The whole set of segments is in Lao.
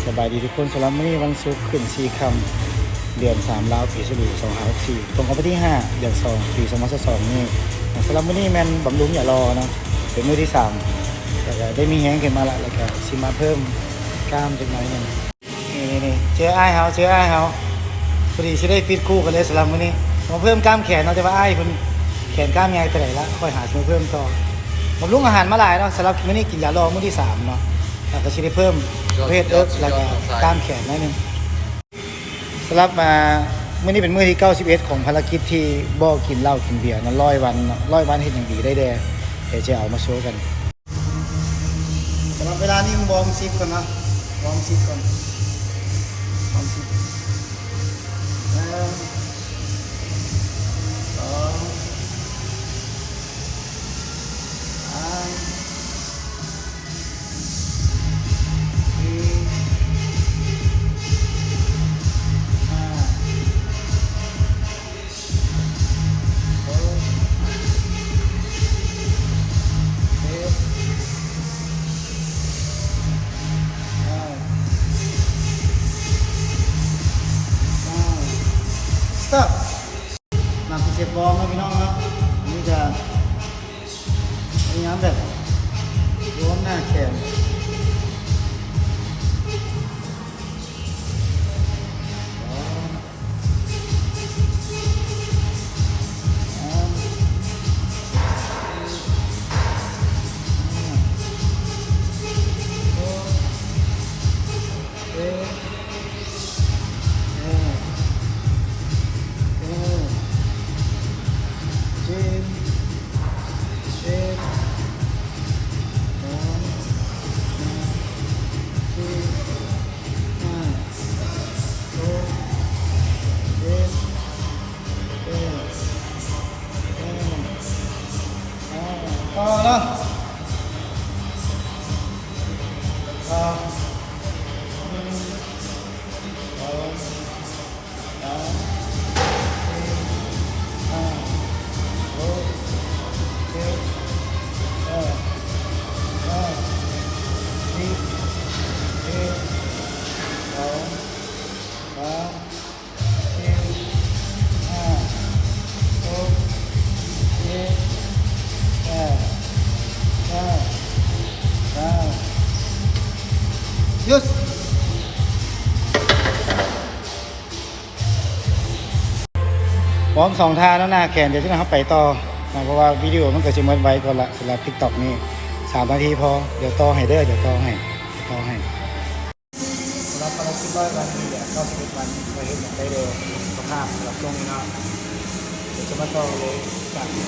ສະບາຍດີທຸກຄົນ, ສຳລັບມື້ນີ້ວັນສຸກຂຶ້ນສີ່ຄ່ຳ ເດືອນສາມລາວ ປີສອງພັນຊາວສີ່ ຕົງກັບວັນທີຫ້າ ເດືອນສອງ ປີສອງພັນຊາວສອງນີ້. ສຳລັບມື້ນີ້ແມ່ນບຳລຸງຢາລໍເນາະ ເປັນມື້ທີສາມ ແລ້ວກະໄດ້ມີແຮງຂຶ້ນມາລະ ແລ້ວກະຊິມາເພີ່ມກ້າມຈັກໜ້ອຍໜຶ່ງ. ນີ້ໆໆ ເຈີອ້າຍເຮົາ ເຈີອ້າຍເຮົາ ພໍດີຊິໄດ້ຟິດຄູ່ກັນເລີຍສຳລັບມື້ນີ້ ມາເພີ່ມກ້າມແຂນເນາະ. ແຕ່ວ່າອ້າຍເພິ່ນແຂນກ້າມໃຫຍ່ປານໃດລະ ຄ່ອຍຫາຊິມາເພີ່ມຕໍ່. ບຳລຸງອາຫານມາຫຼາຍເນາະ, ສຳລັບມື້ນີ້ກິນຢາລໍມື້ທີສາມເນາະ ແລ້ວກະຊິໄດ້ເພີ່ມປະເພດເອິກ ແລ້ວກະກ້າມແຂນໜ້ອຍໜຶ່ງ. ສຳລັບ ອ່າ ມື້ນີ້ເປັນມື້ທີເກົ້າສິບເອັດຂອງພາລະກິດທີ່ບໍ່ກິນເຫຼົ້າກິນເບຍເນາະ ຮ້ອຍວັນເນາະ. ຮ້ອຍວັນເຮັດຫຍັງດີໄດ້ແດ່ ດຽວຈະເອົາມາໂຊກັນ. ສຳລັບເວລານີ້ວອມສິບກ່ອນເນາະ ວອມສິບກ່ອນ ວອມສິບ ໜຶ່ງ ສອງ ສາມ ສີ່ ຫ້າ ຫົກ ເຈັດ ແປດ ເກົ້າ ສະຕັອບ. ນຳໄປເຊັດວອມເນາະພີ່ນ້ອງເນາະ. ອັນນີ້ຈະພະຍາຍາມແບບວອມໜ້າແຂນ ສອງ ສາມ ສີ່ ຫ້າ ຫົກ ເຈັດ ແປດ ເກົ້າ ສິບ ສິບເອັດ ສິບສອງ ສິບສາມ ສິບສີ່ ສິບຫ້າ ສິບຫົກ ສິບເຈັດ ສິບແປດ ສິບເກົ້າ ອ່າ ຕໍ່ເນາະ ຕໍ່ ໜຶ່ງ ສອງ ສາມ ສີ່ ຫ້າ ຫົກ ເຈັດ ແປດ ເກົ້າ ສິບ ສິບເອັດ ສອງ ສາມ ສີ່ ຫ້າ ຫົກ ເຈັດ ແປດ ເກົ້າ ສິບ ຢຸດ. ພ້ອມສອງທ່າແລ້ວໜ້າແຂນ, ດຽວເຮົາໄປຕໍ່ນະ ເພາະວ່າວິດີໂອມັນກໍຊິໝົດໄວກ່ອນລະ. ສຳລັບຕິກຕັອກນີ້ສາມນາທີພໍ, ດຽວຕໍ່ໃຫ້ເດີ, ດຽວຕໍ່ໃຫ້, ດຽວຕໍ່ໃຫ້. ສຳລັບພາລະກິດຮ້ອຍວັນນີ້ ເກົ້າສິບເອັດວັນ ວ່າເຮັດຫຍັງໄດ້ແດ່ ສະພາບສຳລັບຊ່ວງນີ້ເນາະ. ດຽວຈະມາຕໍ່ເລີຍ ສາມ ສີ່ ສ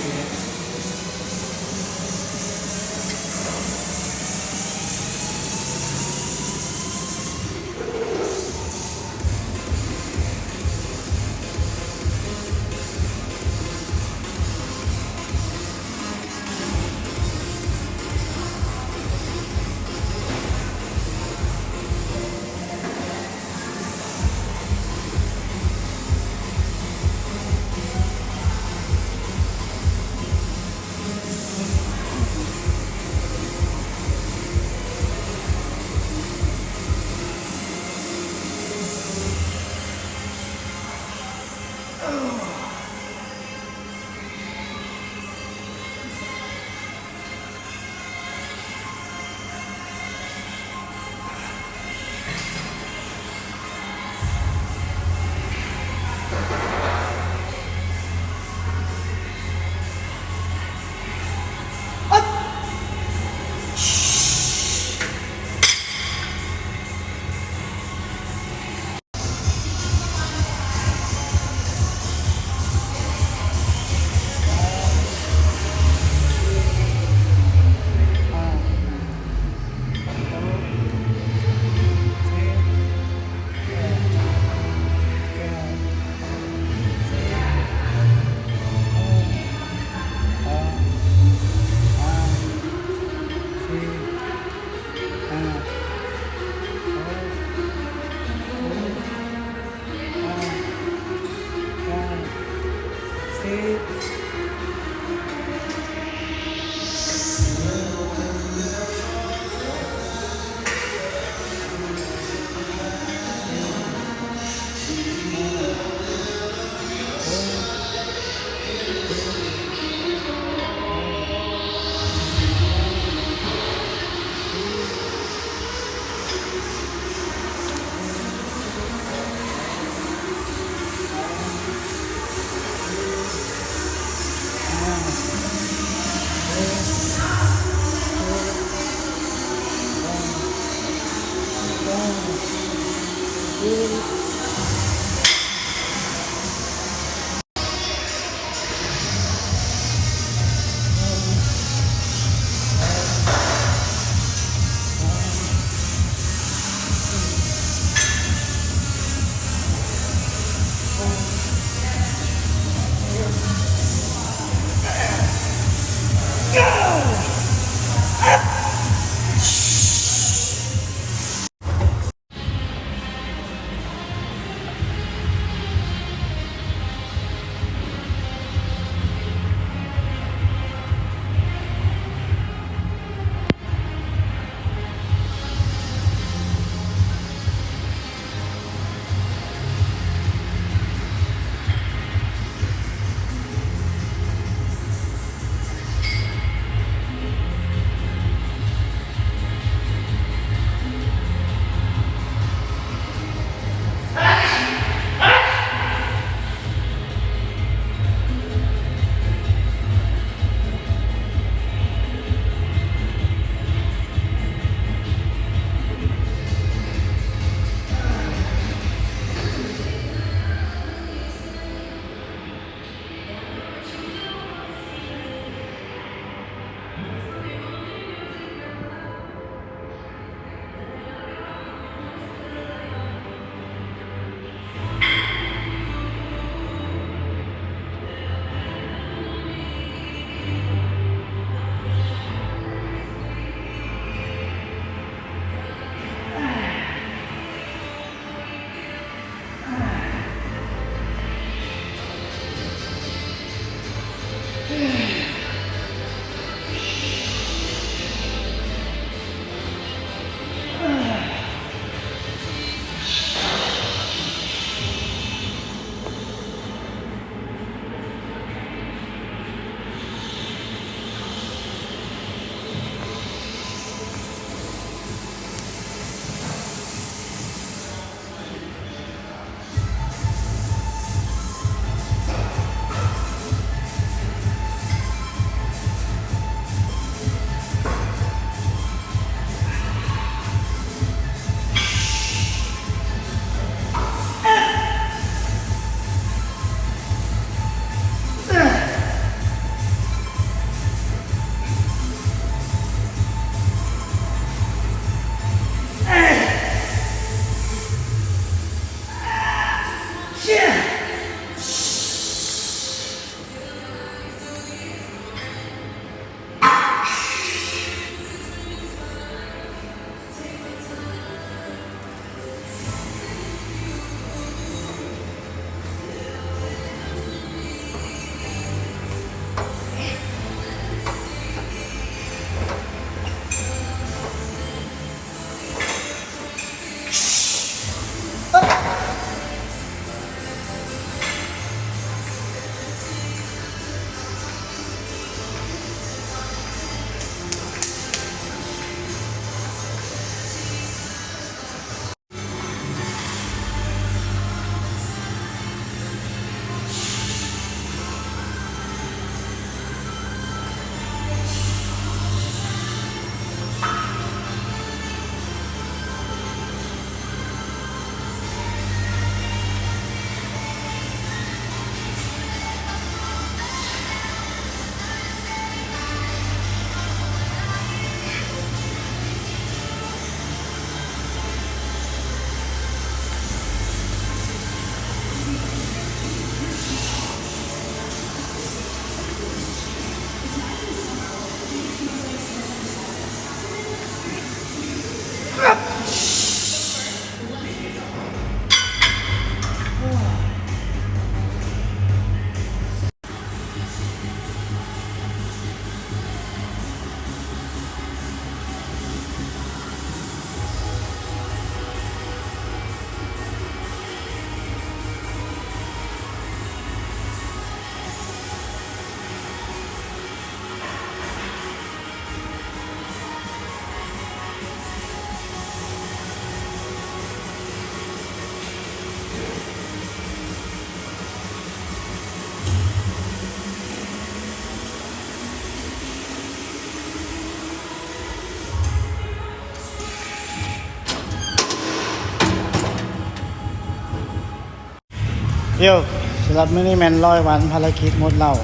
ສຳລັບມື້ນີ້ແມ່ນຮ້ອຍວັນ ພາລະກິດງົດເຫຼົ້າ,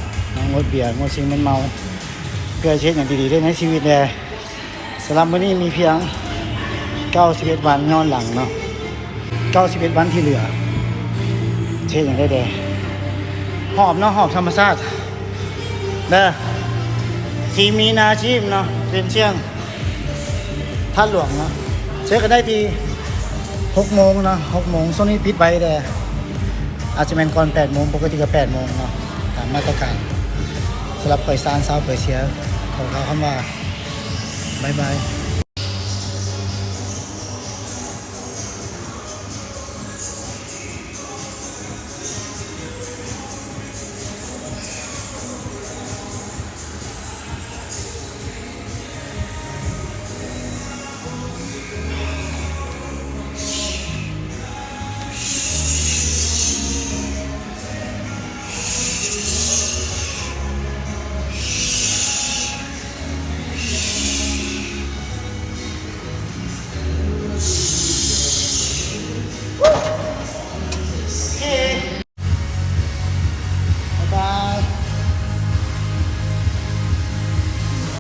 ງົດເບຍ, ງົດສິ່ງມຶນເມົາ ເພື່ອຊິເຮັດຫຍັງດີໆໄດ້ໃນຊີວິດແດ່. ສຳລັບມື້ນີ້ມີພຽງເກົ້າສິບເອັດວັນຍ້ອນຫຼັງເນາະ, ເກົ້າສິບເອັດວັນທີ່ເຫຼືອ ຊິເຮັດຫຍັງໄດ້ແດ່? ຫອບເນາະ, ຫອບທຳມະຊາດເດີ. ທີ່ມີນາຊີບເນາະ, ເປັນຊ່ຽງທາດຫຼວງເນາະ, ເຈີກັນໄດ້ທີ່ຫົກໂມງເນາະ, ຫົກໂມງ. ຊ່ວງນີ້ປິດໄວແດ່, ອາດຈະແມ່ນກ່ອນແປດໂມງ, ປົກກະຕິກໍແປດໂມງເນາະ, ຕາມມາດຕະການ. ສຳລັບຂ້ອຍຊານຊາວເປີເຊຍ ຂໍກ່າວຄຳວ່າ ບາຍບາຍ.